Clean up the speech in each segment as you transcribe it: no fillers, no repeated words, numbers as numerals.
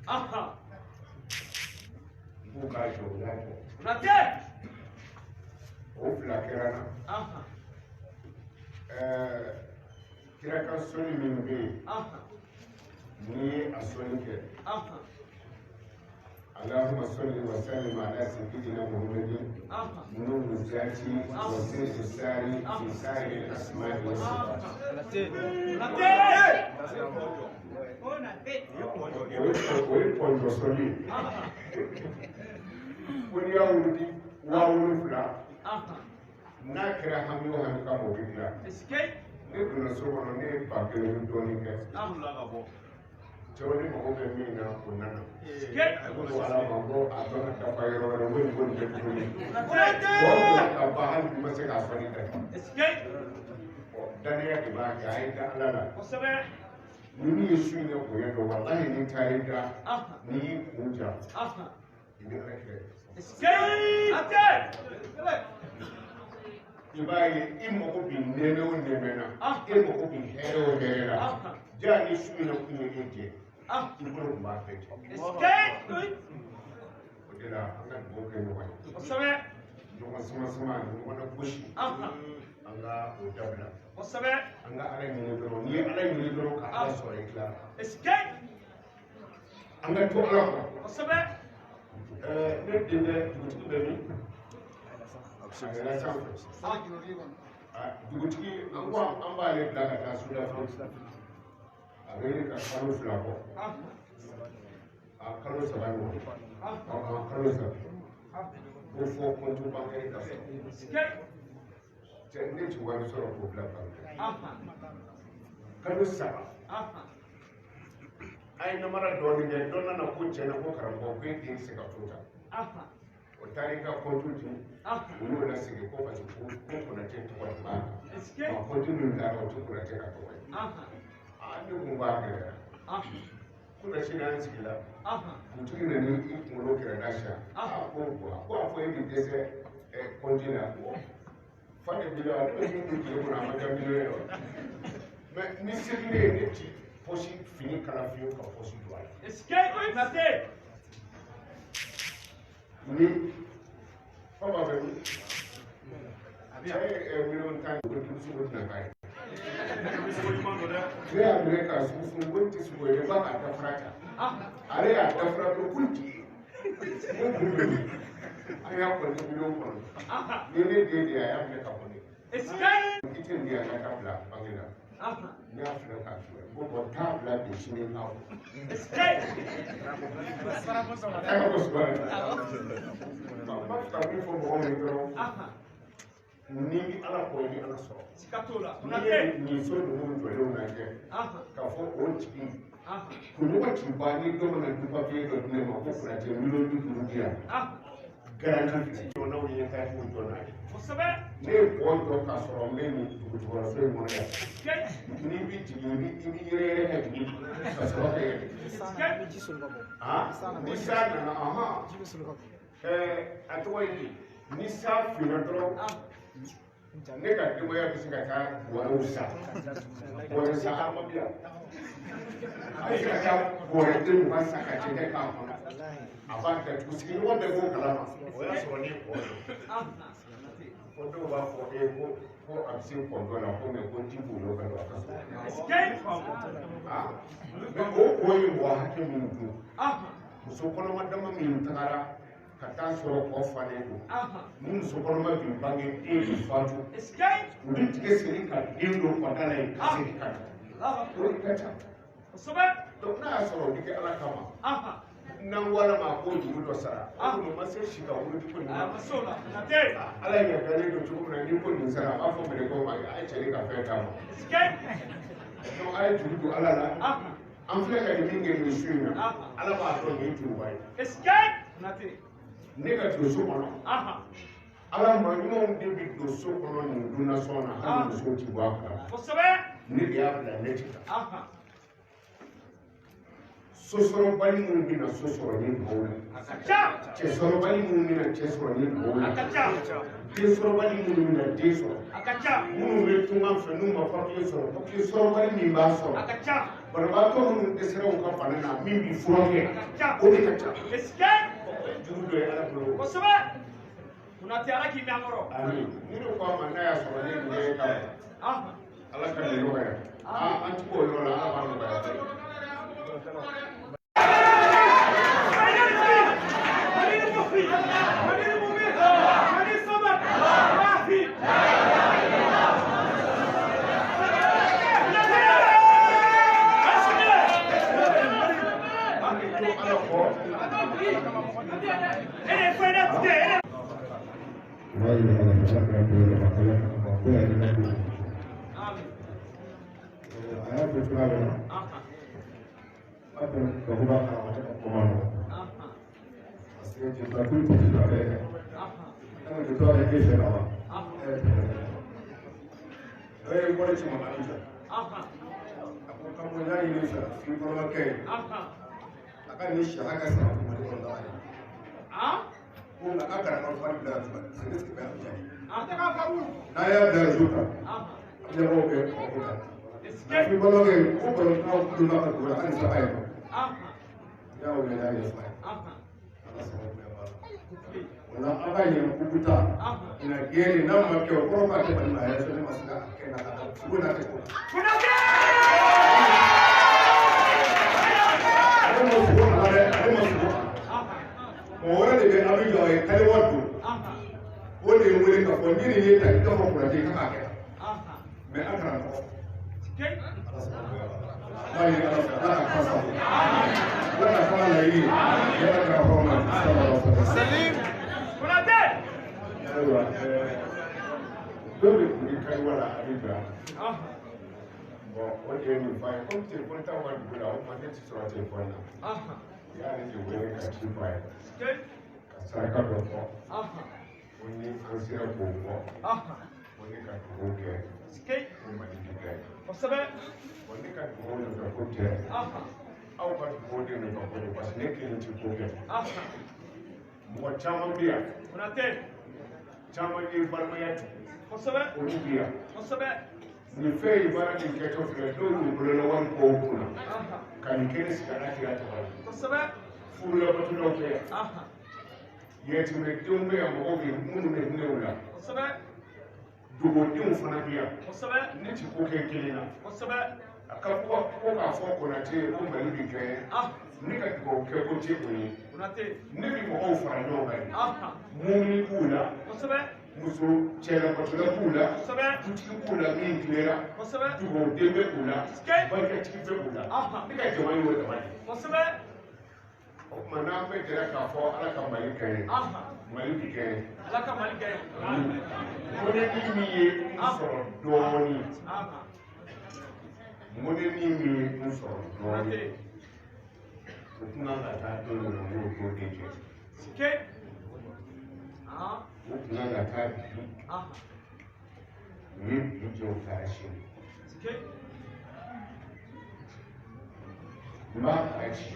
N k'u k'a jɔ, u y'a jɔ. O fila kɛra n na. Kira ka sɔnni min bɛ yen, n'i ye a sɔnni kɛ, اللهم صل وسلم على سيدنا محمد نور الذات وسر الساري في سائر الاسماء والصفات. O ye pɔnjɔ sɔnni ye. Ko n'i y'a wuli 7000, n'a kɛra hami o hami kama, o bɛ dilan. Ne donna so kɔnɔ, ne ye 1000 ni dɔɔnin kɛ. Cɛw, ne mago bɛ min na, o nana. Ne ko Ala ma ko a tɔ ka dafa yɔrɔ wɛrɛ, n ko nin ko nin kɛ tuguni. Bɔn ka ban, hali bi ma se k'a sɔnni kɛ. Danaya de b'a kɛ, a ye da Ala la. Ni min ye su in kɛ bonya dɔn, walahi, ni taa i da, n'i y'i kun ja, i bɛ Ala kɛ. I b'a ye, i mago bɛ nɛɛmɛ o nɛɛmɛ na, e mago bɛ hɛrɛ o hɛrɛ la, ja ni su in na kun ye e jɛ, i bolo tun b'a bɛɛ jɛ. O de la, an ka dugawu kɛ ɲɔgɔn ye. Ɲɔgɔn sama sama, ɲɔgɔn na gosi, an ka o dabila. An ka Ala ɲini dɔrɔn. N'i ye Ala ɲini dɔrɔn ka Ala sɔrɔ, i tila. An ka to Ala kɔ. Ne denkɛ dugutigi bɛ min? A yɛlɛla sanfɛ. Dugutigi, an ko an b'ale bila ka taa Sudafiriki. A bɛ ɲini ka kalo 2 bɔ, a kalo 3 ɲɔgɔn, a kalo 3 ko fɔ compte bancaire ka sɔrɔ. Cɛ, ne ti wari sɔrɔ k'o bila banque. Kalo 3, an ye namara dɔɔnin kɛ. Dɔ nana ko tiɲɛna, ko karamɔgɔ, ko e den tɛ se ka to tan. O taara i ka compte di, u y'o lasegin ko parce que ko Konate tɔgɔ de b'a kan, wa compte min taara, o tɛ Konate ka tɔgɔ ye. Aa, ne kun b'a gɛlɛya. Kunasini an sigila, dugutigi nana i kunkolo kɛrɛda siyan. Aa, ko ko a fɔ e bɛ dɛsɛ compte la, fa de b'i la, ne bɛ min don tile kɔnɔ, a ma ca miliyɔn ye wa? Mais ni se bɛ ne ye, ne ti poche fini kala fiyewu ka poche don a la. Ni fa b'a fɛ, cɛ ye miliyɔn 10, ko denmuso tɛna k'a ye. Ne y'a minɛ k'a sugu, ko n tɛ sogo ye, ne ba k'a dafara ta. Ale y'a dafara dɔrɔn, ko n t'i ye, ko mun bɛ yen? An y'a kɔni miliyɔn kɔnɔ. Ni ne den de ye, a y'a minɛ ka bɔ ne. I tɛ nin di yan, ka taa bila banque la. Ne y'a filɛ k'a filɛ, ko bɔn, taa bila bi, sini k'a bɔ. A ka bɔ subahana. N b'a fɛ ka min fɔ mɔgɔw ye dɔrɔn, ni bɛ Ala kɔ, i bɛ Ala sɔrɔ. N'i ye nin so ninnu jɔlenw lajɛ, k'a fɔ o tigi kunɲɔgɔn ci ban, ni dɔ mana du papiye dɔ di ne ma ko Konate miliyɔn 50 di yan, garanti filɛ. Jɔnnaw ye taa jɔ n'a ye. Ne ye kɔ jɔ k'a sɔrɔ n bɛ nin dugujukɔrɔso in kɔnɔ yan. N'i bɛ jigin, i bɛ yɛrɛ yɛrɛ ka jigin ka sɔrɔ ka yɛlɛ. Ni san nana, a tɔgɔ ye di, ni san finna dɔrɔn, ne ka denbaya bɛ se ka taa bɔrɛw san, bɔrɛ san a ma bi yan, a bɛ se ka taa bɔrɛ den 20 san ka cɛncɛn k'a kɔnɔ, a b'a datugu, sigiɲɔgɔn bɛɛ b'o kalama. O y'a sɔrɔ ne kɔ don. Ko dɔw b'a fɔ e ko a bɛ se kɔntɔ la, ko mɛ ko ji b'o ka don a ka so. Mɛ o kɔ ye mɔgɔ hakɛ min dun, muso kɔnɔma dama min tagara ka taa sɔrɔ kɔ falen don, ni muso kɔnɔma bin bange, den bɛ fatu, u bɛ tigɛ seri ka den don kɔda la yen ka segin ka na, o de ka ca. Donc n'a y'a sɔrɔ o bɛ kɛ Ala kama, n'an ko Ala ma ko juru dɔ sara, o tuma ma se si ka wuli ko nin ma. Ala ye ɲagalen don cogo min na, n'i ko nin sara, a b'a fɔ mɛlɛkɛw ma a ye cɛnin ka fɛn d'a ma. Donc a ye juru don Ala la. An filɛ ka nin min kɛ nin su in na, Ala b'a dɔn nin ye juruba ye. Ne ka don so kɔnɔ, Ala maa ɲumanw de bɛ don so kɔnɔ nin dunnasɔn na, hali musow ti bɔ a kalama. Ne de y'a bila ne ti ta. Sosɔrɔbali minnu bɛna so sɔrɔ ni dugawu la, cɛsɔrɔbali minnu bɛna cɛ sɔrɔ ni dugawu la, densɔrɔbali minnu bɛna den sɔrɔ, minnu bɛ tunga fɛ n'u ma papiye sɔrɔ, papiye sɔrɔbali min b'a sɔrɔ. Banabaatɔ minnu dɛsɛra u ka bana na, min b'i furakɛ, o de ka ca. Juru dɔ ye Ala bolo. Kosɛbɛ. Konate, Ala k'i mɛn an kɔrɔ. Amin. Ni ne ko a ma, n'a y'a sɔrɔ ne nin ye ka Ala ka nin nɔgɔya. Aa, an ti k'o yɔrɔ la, Ala b'a nɔgɔya. An bɛ to Ala kɔ. U b'a yira ala fɛ, Ala k'a bɛɛ yɛlɛma, Ala ka ko yɛrɛ ka ko. A y'a fɔ cogoya min na, a bɛ bakuba karamɔgɔ ka kuma nɔ. Parce que jolita ko tɛ jolita bɛɛ kɛ. N'a jolita bɛ e fɛ ka ban, e yɛrɛ tɛ fɛ. A ye wari ci ma Abijan. A ko k'an ko n y'a ɲini fɛ, f'i kɔnɔmakɛ ye. A ka nin si hakɛ sara ko Mali kɔnɔ daga ye. Ko nka a kana ka wari bila yan, parce que ne sigi bɛ Abijan. N'a y'a bila réseau kan, Abijankaw bɛ mako ta. F'i kɔnɔmakɛ ye ko balontannaw donna ka dugu la hali sa a ye. N y'a wele, n y'a ɲɛfɔ a ye. Ala sababu bɛɛ b'a la. O la an b'a ɲini kukuta ina gɛrɛ n'a ma kɛ, o kɔrɔ k'a kɛ Mali la, a yɛrɛ fɛnɛ ma se ka kɛ na ka taa sugu n'a kɛcogo la. Ale ma sogo a la dɛ, ale ma sogo a la. Mɔgɔ wɛrɛ de bɛ Abijan, o ye kaliwa don. O de ye wele k'a fɔ ni nin ye ta, i k'a fɔ Konate i ka k'a kɛ tan. Mais an kana tɔgɔ fɔ. Ala sababu bɛɛ b'a la. An b'a ɲini Ala fɛ, Ala ka kan sago. Ala ka kan laɲini ye. Ala ka hɔrɔn na sallallahu alaihi wa sallam. Ayiwa, dɔw de tun bɛ kaliwa la Abijan. Bon, o de ye nin f'a ye. Komi telefɔni t'anw ka dugu la, o tuma ne tɛ sɔrɔ telefɔni na. U y'ale de wele ka ci f'a ye. Ka saraka dɔ fɔ. Ko ni an sera k'o bɔ, ko ne ka dugawu kɛ, ko Mali bɛ kɛ. Bon, ne ka dugawu nɔfɛ ko tɛ. Aw ka dugawu de nɔfɛ ko don, parce que ne kelen tɛ ko kɛ. Mɔgɔ caman bɛ yan. Caman ye balimaya tugu. Olu bɛ yan. Nin fɛn in baara min kɛtɔ filɛ, dɔw y'u bolola wari bɔ u kunna ka nin kɛnɛ sigi Ala kira tɔgɔ la. Furulabatolaw kɛ yan. Yatimɛdenw bɛ yan, mɔgɔw bɛ minnu bɛ hinɛ u la. Dogodenw fana bɛ yan. Ne ti ko kɛ kelen na. A ka ko k'a fɔ Konate ye ko Mali bɛ kɛ, ne ka dugawu kɛ ko tɛ o ye. Ne bɛ mɔgɔw fara ɲɔgɔn kan de. Mumini b'u la, muso cɛlabatola b'u la, dutigi b'u la min tilera, dugawuden bɛ u la, barikatigi bɛ u la. Ne ka jama y'o dama de ye. O tuma n'an bɛɛ jɛra k'a fɔ Ala ka Mali kɛ ye, Mali bi kɛ ye. Mɔnɛni min ye n sɔrɔ dɔɔnin, mɔnɛni min ye n sɔrɔ dɔɔnin, o tun kan ka taa don min na, n b'o don de jɛ. O tun kan ka taa bi, u ye bi jɛ, u taara sini. N b'a fara ci.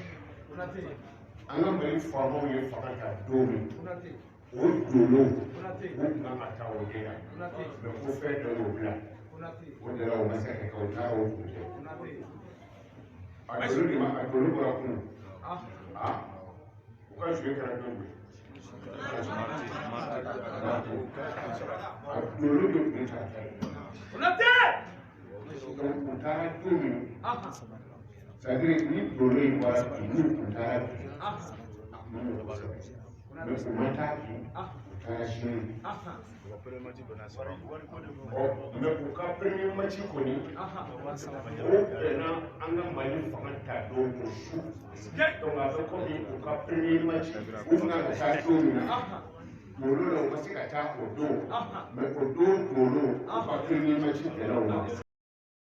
An ka Mali faamaw ye fanga ta don min, o dolo, u tun kan ka taa o de la. Mais ko fɛn dɔ y'o bila. O de la o ma se ka kɛ, o taara o kun kɛ. A dolo de ma, a dolo bɔra kunun. Aa, u ka jouer kɛra don jumɛn? A dolo de tun ta ta ye. Donc u taara don min, c'est-à-dire ni dolo in bɔra bi, n'u tun taara bi, a tun bɛ nɔgɔ kosɛbɛ. Mais u ma taa bi, u taara sini. Ɔ, mais u ka premier match kɔni, o bɛnna an ka Mali fanga ta don o su. Donc a bɛ komi u ka premier match, u tun kan ka taa don min na, dolo la, u ma se ka taa o don. Mais o don dolo, u ka premier match bɛnna o ma.